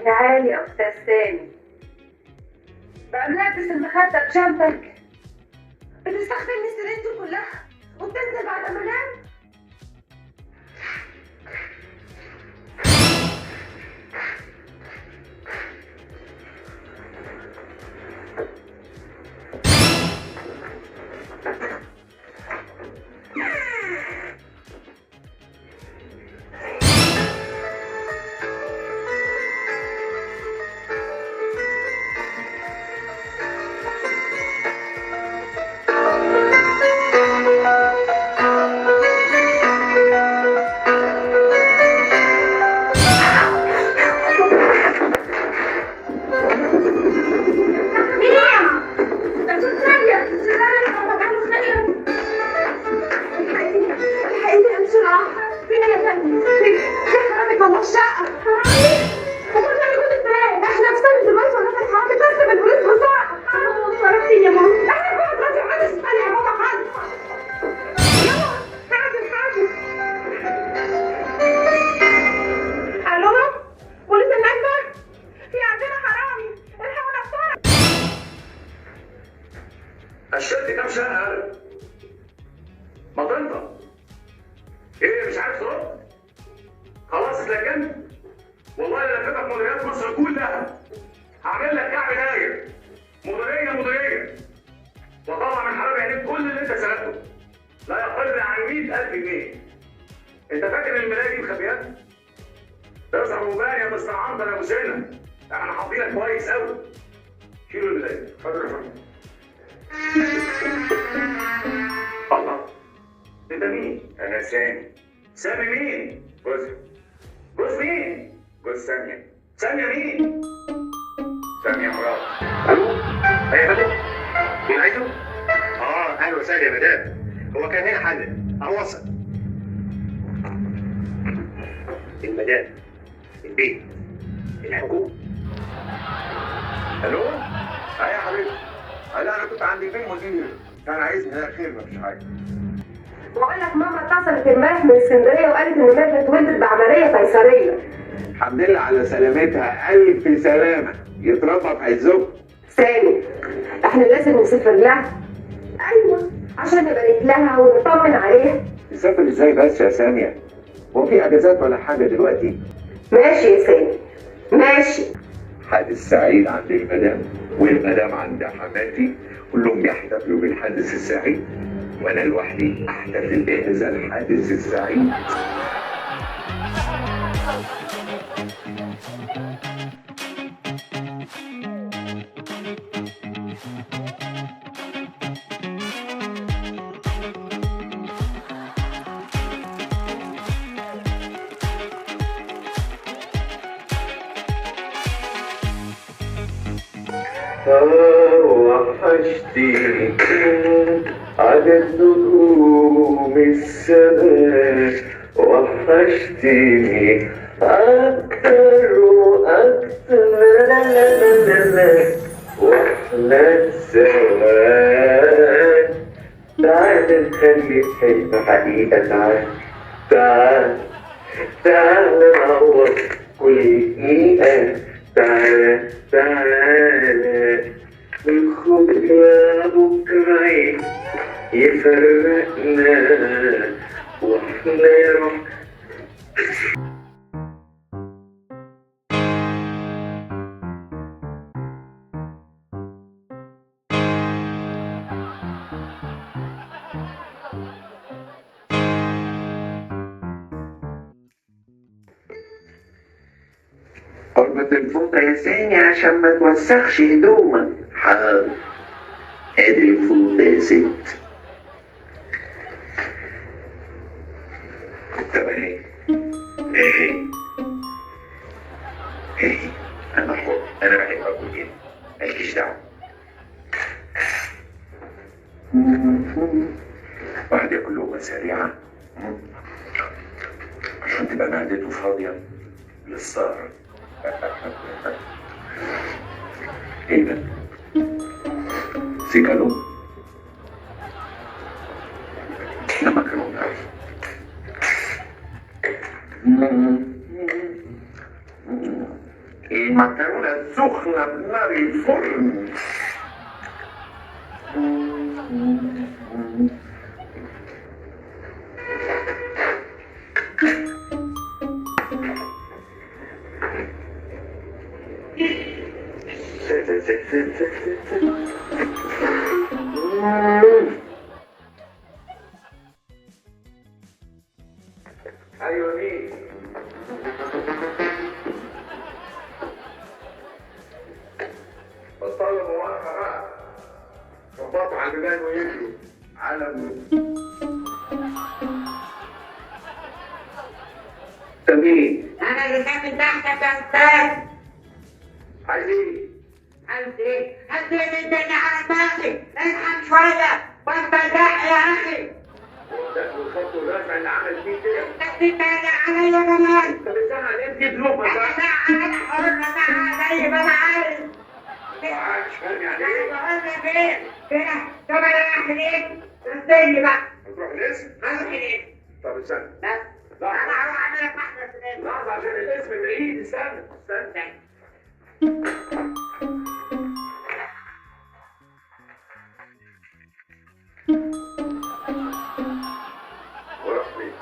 عالي يا أستاذ سامي. بقى ملبس المخدة بشنطك، بتستخدمني السنين دي كلها وبتنزل بعد ما انام. الشرطي كام شقه قال؟ ما تنطق. ايه مش عارف ترد؟ خلاص اتلجمت؟ والله انا لفيتك مديريات مصر كلها، هعمل لك كعب داير مديرية مديرية، واطلع من حرام عينيك كل اللي انت سرقته، لا يقل عن 100,000 جنيه. انت فاكر ان الملاية دي مخبيات؟ تظهر وبان يا مستر عنتر يا ابو سنة، احنا حاطينك كويس قوي. شيلوا الملاية. اتفضل يا فندم. الله، انت مين؟ انا سامي. سامي مين؟ جوزها. جوز مين؟ جوز سامية. سامية مين؟ سامية مراد. الو؟ ايه يا فندم؟ مين عايزه؟ اهلا وسهلا يا مدام، هو كان هنا حالا اهو وصل. المدام، البيت، الحكومة. الو؟ ايه يا حبيبي؟ لا انا كنت عند البيت مدير، كان عايزني. لا خير مفيش حاجة. بقول لك ماما اتصلت امبارح من اسكندرية وقالت ان ماجدة اتولدت بعملية قيصرية. الحمد لله على سلامتها، الف سلامه، يتربى في عزكم. سامي احنا لازم نسافر لها. ايوه عشان نبارك لها ونطمن عليها. نسافر ازاي بس يا سامية؟ هو في اجازات ولا حاجة دلوقتي؟ ماشي يا سامي ماشي. حادث سعيد عند المدام والمدام عند حماتي، كلهم بيحتفلوا بالحادث السعيد، وانا لوحدي احتفل بهذا الحادث السعيد. وحشتيني عدد نجوم السماء، وحشتيني أكتر وأكتر. لا لا لا لا لا، وإحنا سوا. تعال نخلي الحلم حقيقة، تعال تعال تعال نعوض كل دقيقة، تعال تعال الخوف يا بكرة يفرقنا واحنا يروح. اربط الفوطة يا سامي عشان ما توسخش هدومك. حاضر، ادي الفوطة يا ست. طب اهي اهي اهي، انا حر، انا بحب اكل كده، مالكيش دعوة. واحد ياكل لقمة سريعة عشان تبقى معدته فاضية للسهرة. ايه ده؟ سيكالو؟ ده مكرونة. المكرونه السخنة بنار الفرن. ايوه مين؟ بطلوا مواقفة بقى، خبطوا على البيبان ويجروا على انت مين؟ انا اللي ساكن تحتك يا استاذ. عايز ايه؟ عايز ايه؟ عايز ايه الدنيا على دماغي؟ ارحم شوية بطل دق يا اخي. ده والخط والرفع اللي عمل فيه كده. انت بتتريق عليا كمان. انت بتزعق ليه؟ تجيب لقمة انا زعق، انا حر ازعق زي ما انا عايز. مش فاهم يعني ايه؟ بقول لك ايه؟ كده طب انا رايح ليه؟ استني بقى. هتروح الاسم؟ هروح الاسم. طب استنى. بس انا هروح اعمل لك واحدة في الاسم. لحظة عشان الاسم بعيد، استنى استنى. وراح فين؟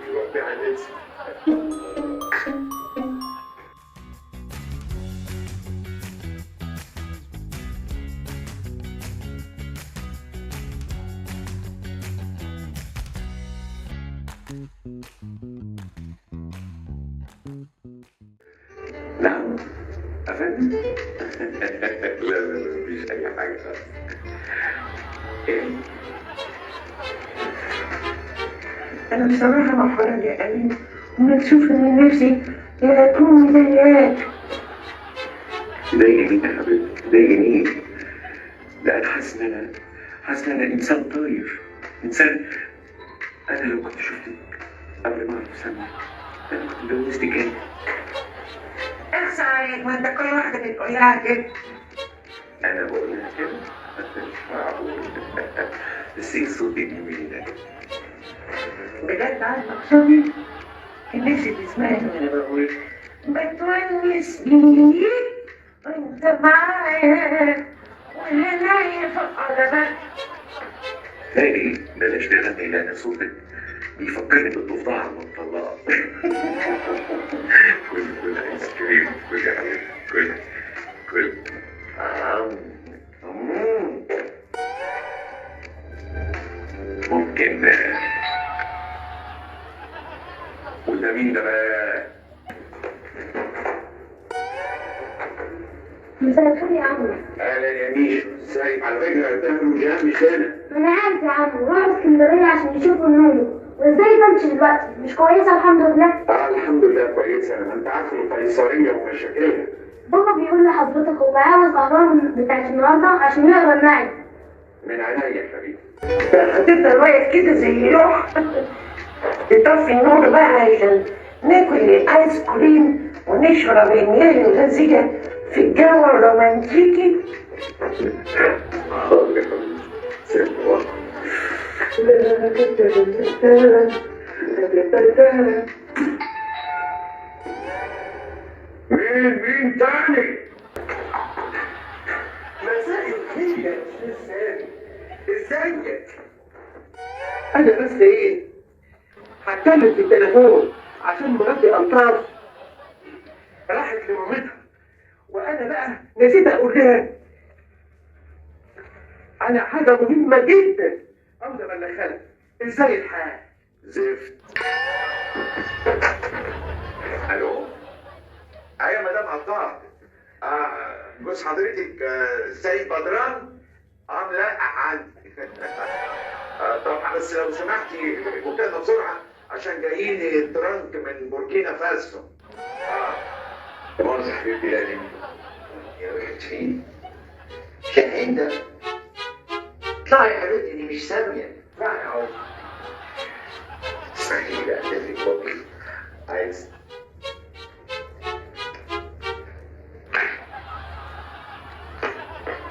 يروح بيه على الاسم. نعم أفندم؟ لا لا لا مفيش أي حاجة خالص. إيه؟ أنا بصراحة محرجة أوي ومكسوفة من نفسي لا أكون مضايقاك. ضايقني مين يا حبيبتي؟ ضايقني إيه؟ لا أنا حاسس إن أنا إنسان طاير، إنسان. أنا لو كنت شفتك قبل ما أعرف سامي أنا كنت اتجوزتك أنت. اخس عليك، ما انت كل واحدة بتقول لها كده. أنا بقول لها كده؟ مش معقول. بس إيه الصوت الجميل ده؟ بجد عارف مقصودي؟ كان نفسي تسمعني وأنا بقول بتونس بيك وأنت معايا وهنايا في قدمك. تاني بلاش تغني لأن صوتك بيفكرني بالضفدعة المطلقة. كل كل آيس كريم، كل يا حبيبي، كل كل. ممكن. وده مين ده بقى؟ مساء الخير يا عمو. اهلا يا ميشو، ازيك؟ على فكرة تامر وجيهان مش هنا. ما انا عارف يا عمو، راحوا اسكندرية عشان يشوفوا النونو. وازاي بمشي دلوقتي؟ مش كويسة الحمد لله. الحمد لله كويسة، ما انت عارف القيصريه ومشاكلها. بابا بيقول لحضرتك هو عاوز اهرام بتاعت النهارده عشان يقرا النعي. من عينيا يا حبيبي. هتفضل واقف كده زي لوح تطفي النور بقى عشان ناكل الايس كريم ونشرب المياه الغازية في الجو الرومانتيكي. حاضر يا حبيبي، سلام. مين تاني؟ مساء الخير يا استاذ سامي، ازيك؟ انا بس ايه؟ هتكلم في التليفون عشان مراتي الطاف راحت لمامتها، وانا بقى نسيت اقول لها على حاجة مهمة جدا عاوز ابلغها لها. ازاي الحال؟ زفت. الو، ايوه مدام عطار. جوز حضرتك سيد بدران؟ لا عندي. طب بس لو سمحتي مكالمة بسرعة عشان جايين ترانك من بوركينا فاسو. مؤاخذة حبيبتي، لا دي يا راحت فين؟ شاهين ده. اطلعي يا حبيبتي، دي مش سامية. اطلعي يا عم. اسمحي لي اعتذرك بابي. عايز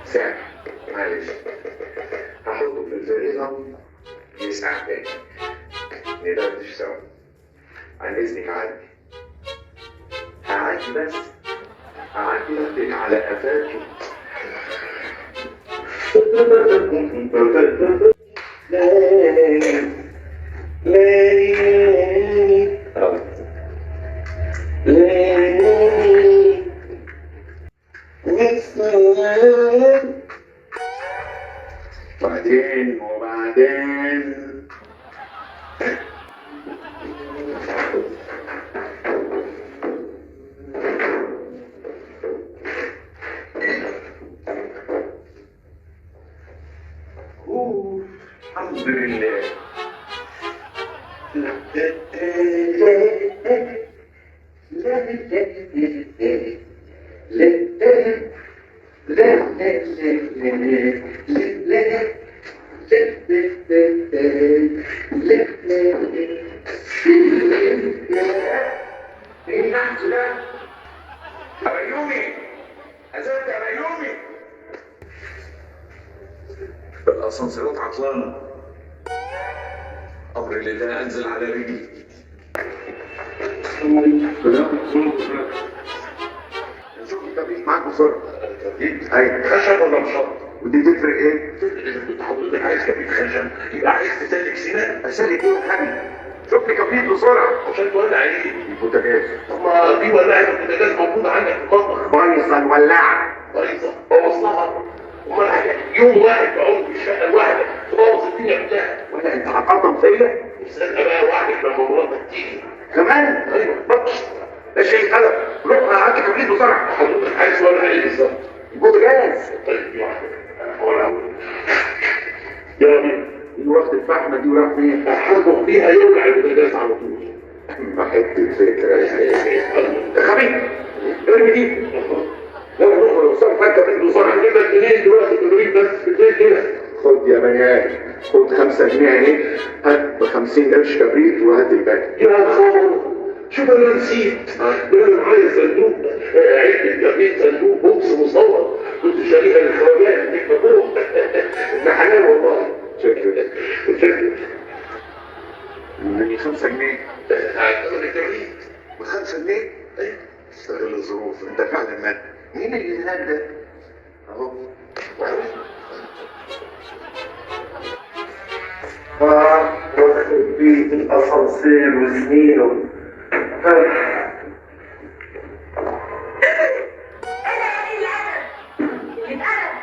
ساعة، معلش هحطه في الفريزر يسقع تاني. ندردش سوا. عن اذنك عدي. هعدي بس هعدي اخدك على قفاكي. وبعدين وبعدين الحمد لله. ايه النحس ده؟ يا بيومي، ازلت يا بيومي. الاسانسيرات عطلانه. امر لله انزل على رجلي. نشوف الكبريت معاك بسرعة. ايوه خشب ولا مشط؟ ودي تفرق ايه؟ اذا كنت حضرتك عايز كبريت خشب يبقى عايز تسلك سنان. اسلك ايه يا حبيبي؟ شوف لي كبريت بسرعة. عشان تولع ايه؟ البوتاجاز. طب ما في ولاعه البوتاجاز موجودة عندك في المطبخ. بايظة الولاعه. بايظة؟ بوظتها. امال حاجة يوم واحد بعمر في الشقة الواحدة تبوظ الدنيا كلها. ولا انت عقلت مسيله؟ استنى بقى وعدك لما مراتك تيجي. كمان؟ ايوه. بطش لا شيء قلق. روح هات كبريت بسرعة. حضرتك عايز ولع ايه بالظبط؟ البوتاجاز. طيب واحدة انا يلا بينا. الوقت الفحمه دي وراح فين؟ هطبخ بيها يولع البوتاجاز على طول. ما حتة فكرة يا خبيث. ارمي دي. يلا نخرج بسرعة. هات كبريت بسرعة. هجيب لك منين دلوقتي كبريت بس في البيت هنا؟ خد يا بني ادم، خد 5 جنيه اهي، هات ب 50 قرش كبريت وهات الباقي. يا خبر، شوف انا نسيت. ده انا معايا صندوق علبة كبريت، صندوق بوكس مصور كنت شاريها للخواجات اللي فوق. ابن حلال والله. شكرا شكرا. اداني 5 جنيه. هتاخد الكبريت ب 5 جنيه؟ ايوه. استغل الظروف، انت فعلا مات. مين اللي هناك ده؟ اهو. واخد بيت الاسانسير وسنينه. ايه ده يا قليل الادب؟ اللي اتقلب.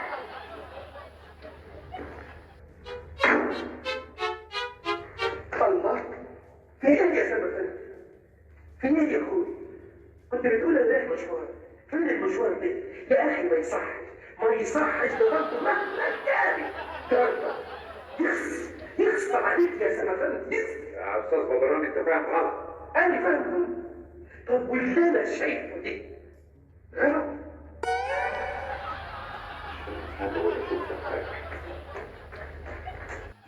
الله، في ايه يا سامر فندم؟ في ايه يا اخوي؟ كنت بتقول انا رايح مشوار، فين المشوار ده؟ يا اخي ما يصحش، ما يصحش، ده برضه مهما كان ترضى. يخس يخس عليك يا سامر فندم، يخس. يا استاذ بدران انت فاهم غلط. انا فاهم غلط؟ طب واللي انا شايفه ده غلط؟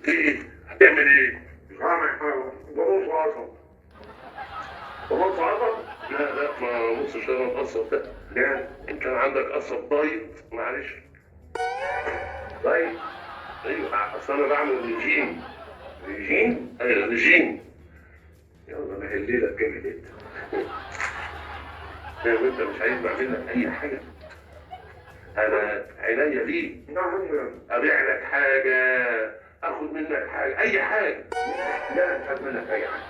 ايه هتعمل ايه؟ مش هعمل حاجة، ببص عصب. ببص عصب؟ لا لا ما بصش انا القصب ده. ليه؟ ان كان عندك قصب diet معلش. diet؟ ايوه، اصل انا بعمل ريجيم. ريجيم؟ ايوه ريجيم. يلا ما هي الليلة كملت. لا وانت مش عايز بعمل لك اي حاجة؟ انا عينيا ليك. نعم. ابيع لك حاجة، اخد منك حاجة، اي حاجة. لا مش هاخد منك اي حاجة.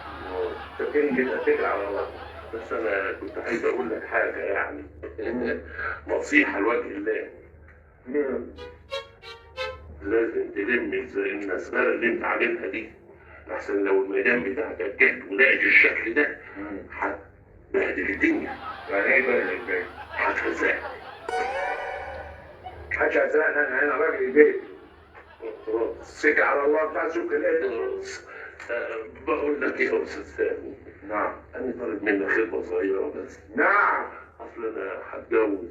فكرني كده، اتكل على الله. بس انا كنت عايز اقول لك حاجة يعني نصيحة لوجه الله. لازم تلم المسألة اللي انت عاملها دي، احسن لو الميدان بتاعتك جت ولقيت الشكل ده هتبهدل الدنيا. يعني ايه بهدل البيت؟ هتهزقك. محدش هزقني، انا هنا راجل البيت. خلاص اتكل على الله، بتاع سوق القلب. خلاص. بقول لك ايه يا استاذ سامي؟ نعم. انا طالب منك خدمة صغيرة بس. نعم. اصل انا هتجوز،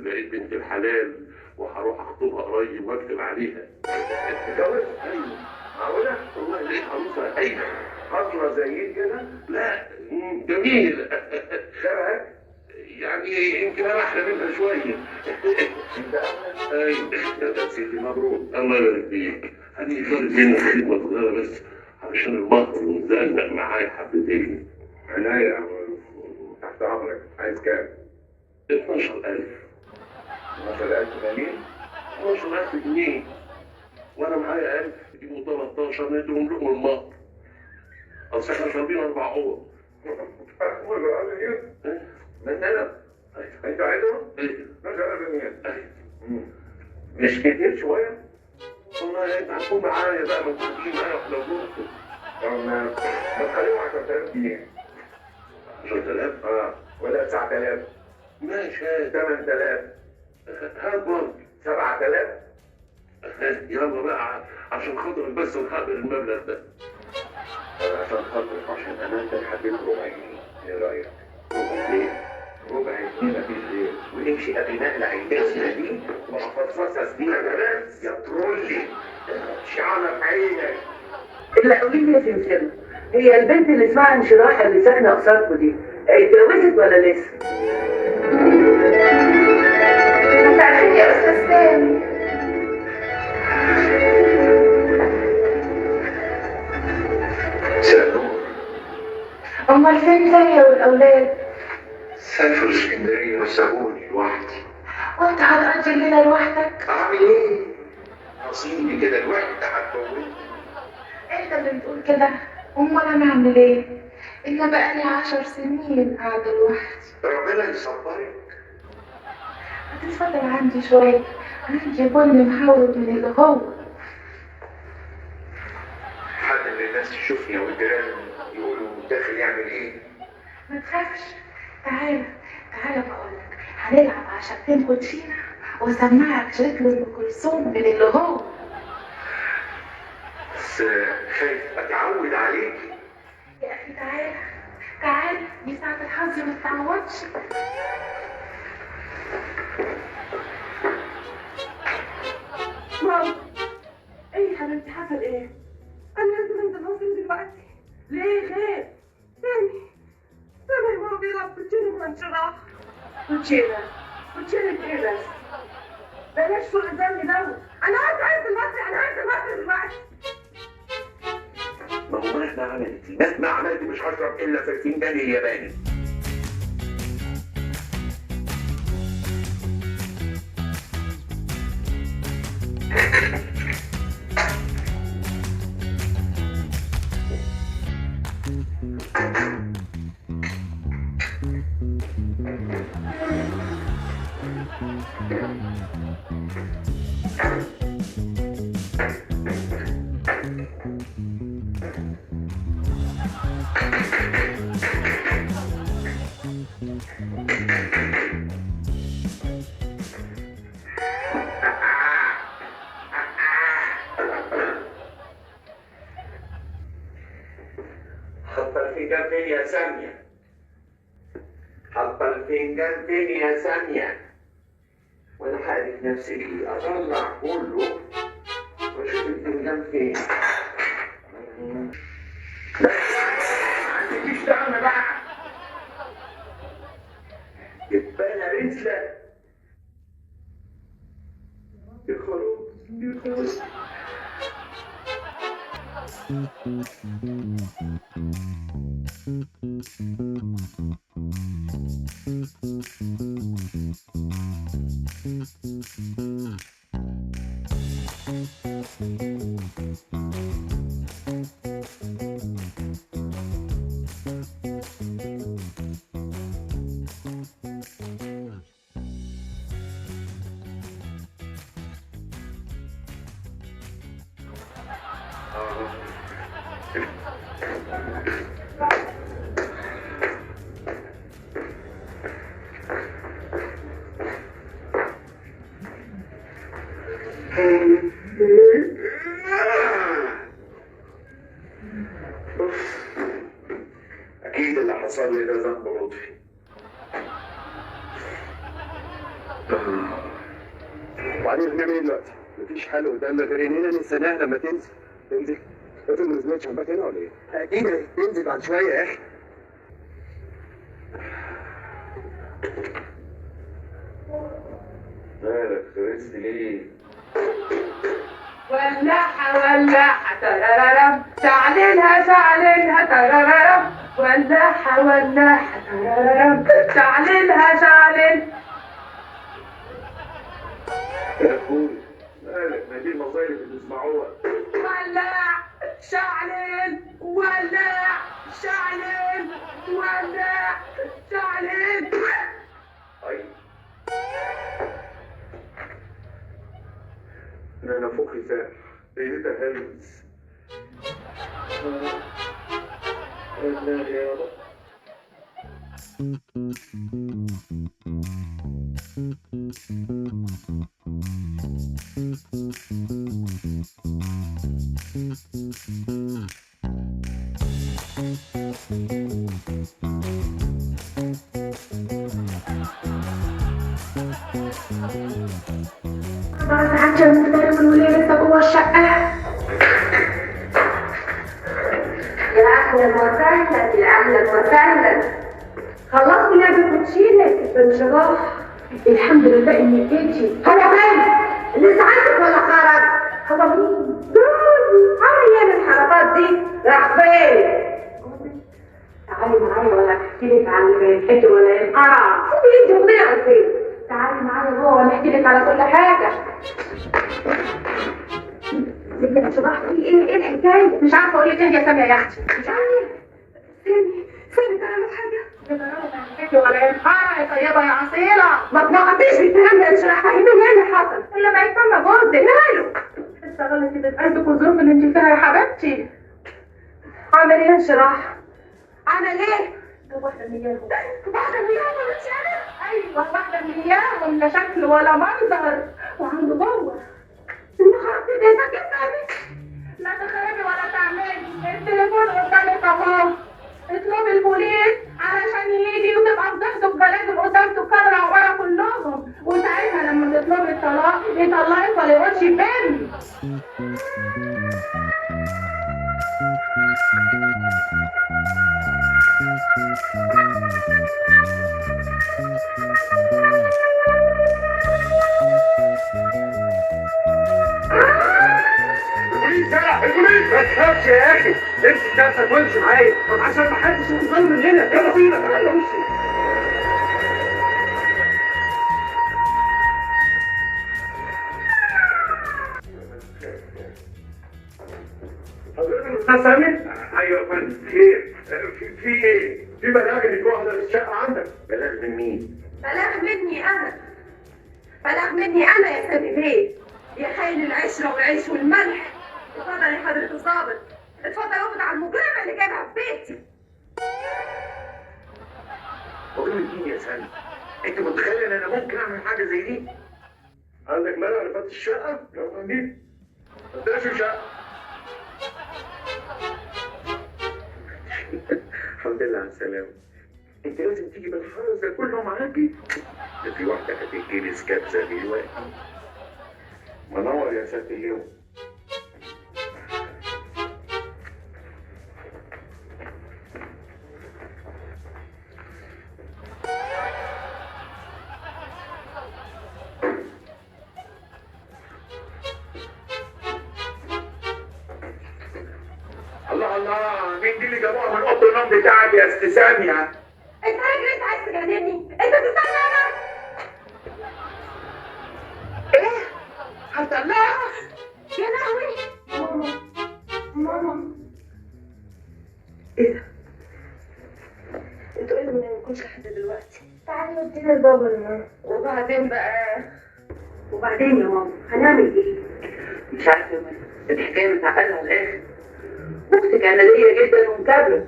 لقيت بنت الحلال وهروح اخطبها قريب واكتب عليها. تتجوز؟ ايوه. معقولة؟ والله لقيت عروسه هايلة. خضرة زيك كده؟ لا جميلة. شبهك؟ يعني يمكن انا احلى منها شوية. انت احلى؟ ايوه. يا سيدي مبروك. الله يبارك فيك. انا طالب منك خدمة صغيرة بس، عشان المهر مزنق معايا حبتين. عينيا، تحت امرك. عايز كام؟ 12000. 12000 جنيه؟ 12000 جنيه، وانا معايا 1000 يبقوا 13، نديهم لهم المهر. اصل احنا طالبين 4 اوض. مثلا انت عايزهم؟ 12000 جنيه. ايوه. مش كتير شوية؟ والله انت هتكون معايا بقى، ما تكونش معايا لو جوزت. طب ما تخليهم 10000 جنيه. 10000؟ اه، ولا 9000؟ ماشي. هات. 8000. هات برضه. 7000. يلا بقى عشان خاطرك بس نحقق المبلغ ده. عشان خاطرك، عشان امانتك هديك ربع جنيه، ايه رايك؟ ربع جنيه؟ ربع جنيه مفيش غير، وامشي قبل ما اقلع الجزمة دي وافصصها سنين بس يا ترولي شعره في عينك. اللي قولي لي يا سمسمة، هي البنت اللي اسمها انشراح اللي ساكنة قصادكوا دي اتجوزت ولا لسه؟ مساء الخير يا أستاذ سامي. مساء النور. أمال فين سامية والأولاد؟ سافروا اسكندرية وسابوني لوحدي. وأنت هتقضي الليلة لوحدك؟ اعمل ايه؟ نصيبي كده، الوحدة هتموتني. أنت اللي بتقول كده، أمال أنا أعمل إيه؟ إن بقالي 10 سنين قاعدة لوحدي. ربنا يصبرك. هتتفضل عندي شوية، عندي بن محوط من اللي هو. حد من الناس يشوفني او الجيران يقولوا داخل يعمل ايه؟ ما تخافش، تعالى تعالى بقولك، هنلعب عشرتين كوتشينة واسمعك شريط لأم كلثوم من اللي هو. بس خايف اتعود عليكي. يا أخي تعالى تعالى، دي ساعة الحظ ما تتعوضش. ماما، ايه يا حبيبتي حصل ايه؟ انا لازم انزل مصر دلوقتي. ليه خير؟ سامي سامي ماما بيلعب كوتشينة مع انشراح. كوتشينة؟ كوتشينة ايه بس؟ بلاش سوء الظن دوت. انا عايز انزل مصر، انا عايز مصر دلوقتي. ما هو مهما عملتي مهما عملتي مش هشرب الا في الفنجان الياباني. حط الفنجان فين يا سامية؟ حط الفنجان فين يا سامية؟ وانا حقلت نفسي ليه؟ اطلع كله واشوف الفنجان فين. ما عندكيش طعم بقى. يبقى انا رزلة. يا خراب يا خراب. أكيد اللي حصل لي ده ذنب لطفي. وبعدين هنعمل ايه دلوقتي؟ مفيش حل قدامنا غير اننا نستناها لما تنزل. تنزل؟ افرض ما نزلتش هنبات هنا ولا ايه؟ اكيد هتنزل بعد شوية يا اخي. مالك خرست ليه؟ ولاحة ولاحة ترارارم، شعللها شعللها ترارارم، ولاحة ولاحة ترارارم، شعللها شعلل. يا اخوي مالك، ما دي المصايب اللي بتسمعوها. ولاع شعلل، ولاع شعلل، ولاع شعلل. اي انا نفوخي ساح، ايه ده هلس. لا يا رب. 4 ساعات يا مختار والولية لسه جوه الشقة. يا أهلا وسهلا، يا أهلا وسهلا. خلصت لعبة كوتشينة يا انشراح؟ الحمد لله إني جيتي. هو فين؟ لسه عندك ولا خرج؟ هو مين؟ جوزي. عمل ايه الحركات دي؟ راح فين؟ تعالي معايا ولا احكي لك عن اللي ما يتحكي ولا ينقرع. شوفي انت ومين فين؟ تعالي معايا جوه وانا احكي لك على كل حاجة. يا انشراح في ايه؟ ايه الحكاية؟ مش عارفة اقول لك ايه يا سامية يا اختي. مش عارفة. سامي سامي ترى له حاجة؟ ولا ينقرع يا طيبة يا عصيلة. ما تناقضيش بالكلام ده يا انشراح، فهميني ايه اللي حصل؟ إلا ما يسمى جوزك. ماله؟ اشتغلتي بقلبك والظروف اللي انت فيها يا حبيبتي. عمل ايه يا انشراح؟ عمل ايه؟ واحدة من اياهم. واحدة من اياهم مش انا؟ ايوه واحدة من اياهم، لا شكل ولا منظر وعنده جوه. خربت بيتك يا سامي. لا تخربي ولا تعملي، التليفون قدامك اهو. اطلبي البوليس علشان يجي وتبقى فضحته بجلاجل قدام سكان العمارة كلهم، وساعتها لما تطلبي الطلاق يطلقك ولا يقولش بن. البوليس يلا البوليس. ما تخافش يا اخي، امسك نفسك وامشي معايا عشان ما حدش ياخد باله مننا. يلا بينا، يلا امشي. حضرتك سامي؟ ايوه يا فندم. خير؟ في ايه؟ في بلاغ ان في واحدة في الشقة عندك. بلاغ من مين؟ بلاغ مني انا. بلاغ مني انا يا سامي بيه. يا خاين العشرة والعيش والملح. اتفضل يا حضرة الظابط، اتفضل اقبض على المجرمة اللي جايبها في بيتي. مجرمة مين يا سامي؟ انت متخيل ان انا ممكن اعمل حاجة زي دي؟ عندك مانع نفتش الشقة؟ لو عندي فتشوا الشقة. الحمد لله على السلامة. انت لازم تيجي بالحرس ده كله معاكي. ده في واحدة هتتجلس كبسة دلوقتي. منور يا سيادة اليوم. الله الله، مين دي اللي جابوها من اوضة النوم بتاعك يا ست سامية؟ انت راجل، انت عايز تجنني؟ انت بتستنى انا؟ ايه؟ هطلعها؟ يا لهوي. ماما ماما ايه ده؟ انتوا ايه اللي ما نايمكوش لحد دلوقتي؟ تعالي ودينا لبابا يا ماما. وبعدين بقى، وبعدين يا ماما هنعمل ايه؟ مش عارفه يا ماما، الحكاية متعقده على الاخر. اختك عناديه جدا ومكابره.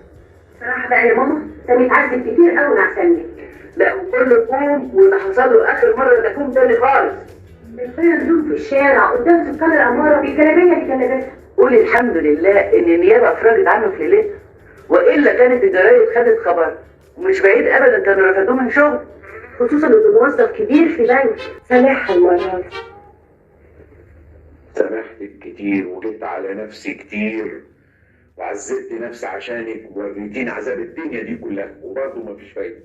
صراحة بقى يا ماما ده متعذب كتير قوي مع سامي. لا وكل كوم واللي حصل له اخر مرة ده كوم تاني خالص. بيطير هدوم في الشارع قدام سكان العمارة بالجلابيه اللي كان لابسها. قولي الحمد لله ان النيابة افرجت عنه في ليلتها، والا كانت الجرايد خدت خبر، ومش بعيد ابدا كانوا رفدوه من شغل، خصوصا انه موظف كبير في بنك. سامحها المرة دي. سامحتك كتير وجيت على نفسي كتير وعذبت نفسي عشانك ووريتيني عذاب الدنيا دي كلها، وبرضه مفيش فايده.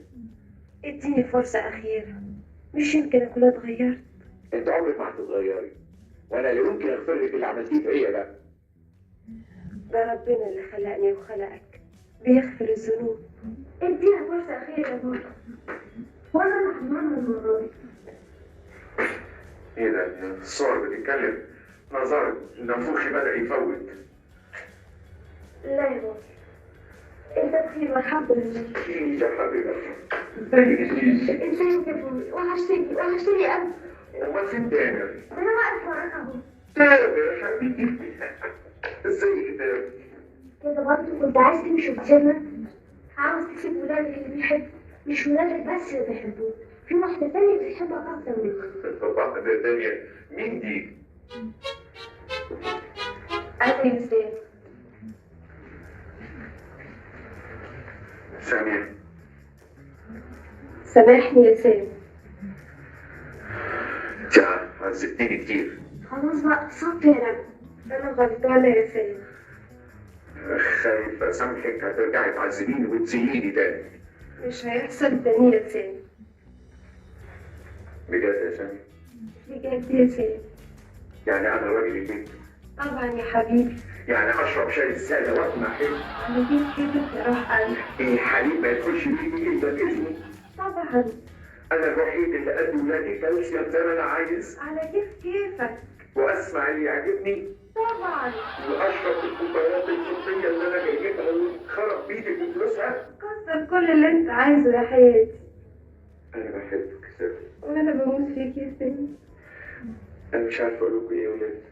اديني فرصة أخيرة، مش يمكن أكون اتغيرت. انت عمرك ما هتتغيري، وانا لا يمكن اغفر لك اللي عملتيه فيا ده. ده ربنا اللي خلقني وخلقك بيغفر الذنوب. اديها فرصة اخيرة يا بابا، وانا اللي هضمنها المرة دي. ايه ده؟ الصور بتتكلم. نظرت نافوخي بدأ يفوت. لا يا بابا، انت بخير والحمد لله. يا حبيبتي ازيك يا بابي؟ وحشتني وحشتني قوي. امال فين تامر؟ انا واقف وراك اهو. تامر يا حبيبي، ازيك يا تامر؟ كده برضه كنت عايز تمشي وتسيبنا؟ عاوز تسيب ولادك اللي بيحبوك؟ مش ولادك بس اللي بيحبوك، في واحدة تانية بتحبك أكتر منك. واحدة تانية؟ مين دي؟ أنا يا سامي. سامية سامحني يا سامي. انت عذبتني كتير. خلاص بقى صفي يا رب. أنا غلطانة يا سامي. خايف أسامحك هترجعي تعذبيني وتزييني تاني. مش هيحصل تاني يا سامي. بجد يا سامي؟ بجد يا سامي. يعني أنا راجل البيت؟ طبعا يا حبيبي. يعني أشرب شاي السادة وأسمع حلو؟ على كيف كيفك يا روح قلبي. الحليب ما يدخلش بيتي إلا بإذني؟ طبعا. أنا الوحيد اللي أدي ولادي كالسيوم زي ما أنا عايز؟ على كيف كيفك. وأسمع اللي يعجبني؟ طبعا. وأشرب الكوبايات الفضية اللي أنا جايبها وخرب بيتي بفلوسها؟ كسر كل اللي أنت عايزه يا حياتي. أنا بحبك يا سامي. وأنا بموت فيك يا سامي. أنا مش عارف أقول لكم إيه يا ولاد.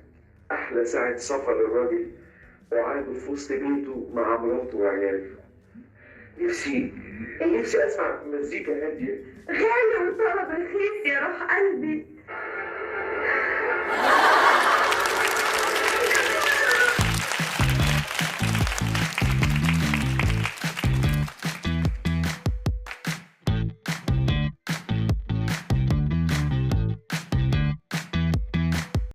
أحلى ساعة سفر للراجل وقعده في وسط بيته مع مراته وعياله. نفسي أسمع مزيكا هادية. غني